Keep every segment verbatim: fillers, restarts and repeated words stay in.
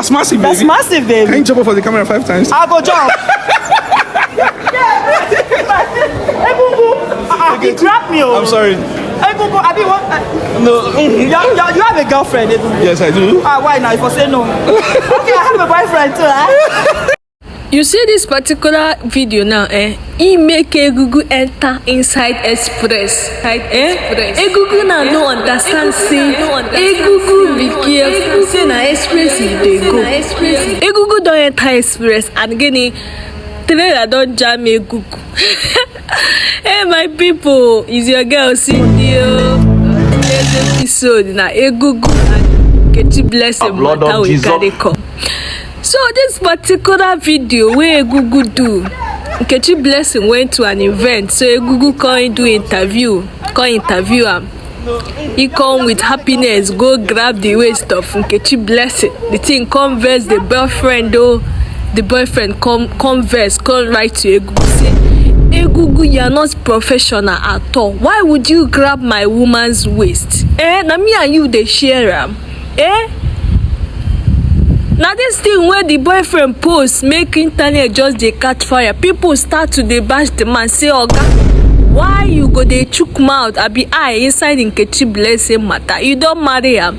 That's massive, baby. That's massive, baby. Can you jump off of the camera five times? I go jump. Egungun, ah, ah, he grabbed me. Oh. I'm sorry. Egungun, I mean, what? No. You, you, you have a girlfriend, Egungun? Yes, I do. Ah, why now? If I say no. Okay, I have a boyfriend too, eh? You see this particular video now, eh? He make Egungun enter inside express. Inside eh? Express. Egungun now no understand say Egungun be careful. Say na express he dey go. Egungun don enter express and gini trailer don jam Egungun. Hey my people, is your girl Cindy o. Today's episode na Egungun and Nkechi Blessing matter we carry come. So this particular video wey Egungun do, Nkechi Blessing went to an event, so Egungun come do interview, come interview am. He come with happiness, go grab the waist of Nkechi Blessing. The thing come vex the boyfriend o. The boyfriend come, come vex, come write to Egungun say, Egungun, you are not professional at all. Why would you grab my woman's waist? Eh, na me and you dey share am. Eh? Na this thing wey the boyfriend post make internet just dey catch fire. People start to dey bash the man, say, Oga, why you go dey chook mouth, abi eye inside Nkechi Blessing matter? You don marry am?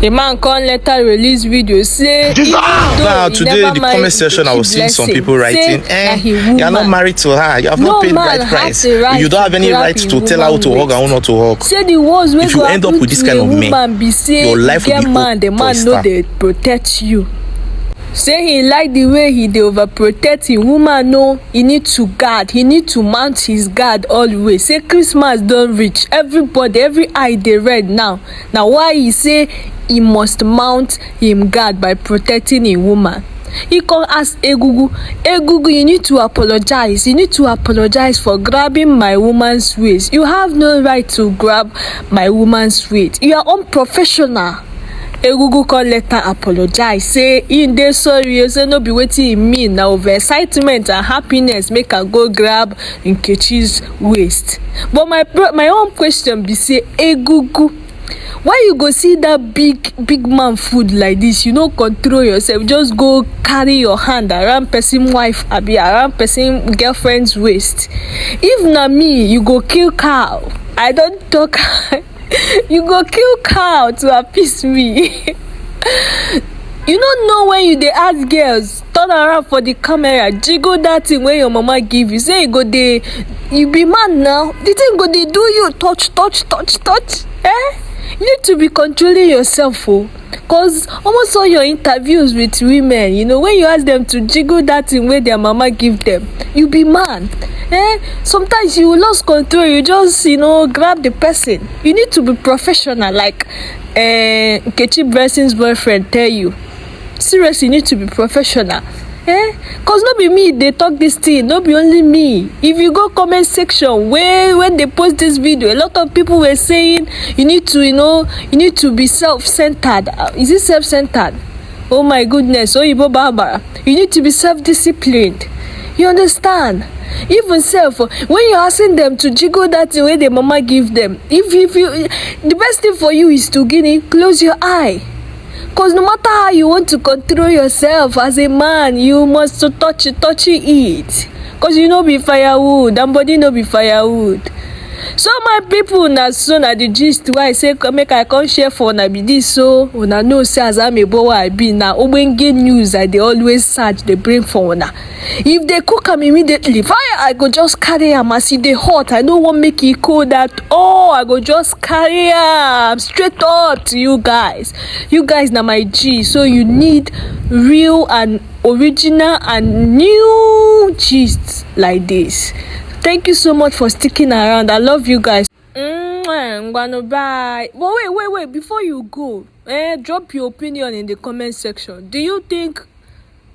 The man come later release video say, even though he never married Nkechi Blessing, say na him woman. Now today in the comment section I was seeing some people writing, eh, you are not married to her, you have not paid bride price, you don't have any right to tell her who to hug and who not to hug. Say the worst wey go happen to a woman be say you get man, the man no dey protect you. Say he like the way he dey overprotect him woman o, he need to guard, he need to mount his guard always. Say Christmas don reach, everybody, every eye dey red now. Na why he say he must mount him guard by protecting him woman. He come ask Egungun, Egungun, you need to apologize. You need to apologize for grabbing my woman's waist. You have no right to grab my woman's waist. You are unprofessional. Egungun come later apologize, say he dey sorry, say no be wetin he mean, na over excitement and happiness make I go grab Nkechi's waist. But my bro, my own question be say, Egungun, why you go see that big, big man food like this? You no control yourself, just go carry your hand around person wife, abi around person girlfriend's waist. If na me, you go kill cow. I don talk. You go kill cow to appease me. You no know when you dey ask girls, turn around for the camera, jiggle that thing wey your mama give you. Say you go dey, you be man now. The thing go dey do you, touch, touch, touch, touch. Eh? You need to be controlling yourself o. Cause almost all your interviews with women, you know, when you ask them to jiggle that thing wey their mama give them, you be man. Eh? Sometimes you lost control, you just, you know, grab the person. You need to be professional, like, eh, Nkechi Blessing's boyfriend tell you. Seriously, you need to be professional. Eh? Cause no be me dey talk this thing, no be only me. If you go comment section where when they post this video, a lot of people were saying you need to, you know, you need to be self-centered. Uh, is it self-centered? Oh my goodness, Oyibo Barbara, you need to be self-disciplined. You understand? Even self, when you're asking them to jiggle that thing where the mama give them, if if you, the best thing for you is to, gini, close your eye. Cause no matter how you want to control yourself as a man, you must to touch it, touch it. Cause you no be firewood, and body no be firewood. So my people, na so na the gist why I say come make I come share for una be this. So una know say as I'm a boy I be, na ogbonge news I dey always search dey bring for una. If they cook am immediately, fire, I go just carry am as e dey hot. I no wan make e cold at all. I go just carry am straight up to you guys. You guys na my G, so you need real and original and new gist like this. Thank you so much for sticking around. I love you guys. Mwah, ngwanu, bye. But wait, wait, wait. Before you go, eh, drop your opinion in the comment section. Do you think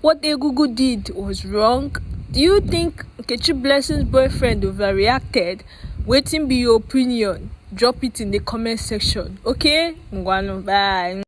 what Egungun did was wrong? Do you think Nkechi Blessing's boyfriend overreacted? Wetin be your opinion? Drop it in the comment section. Okay? Ngwanu, bye.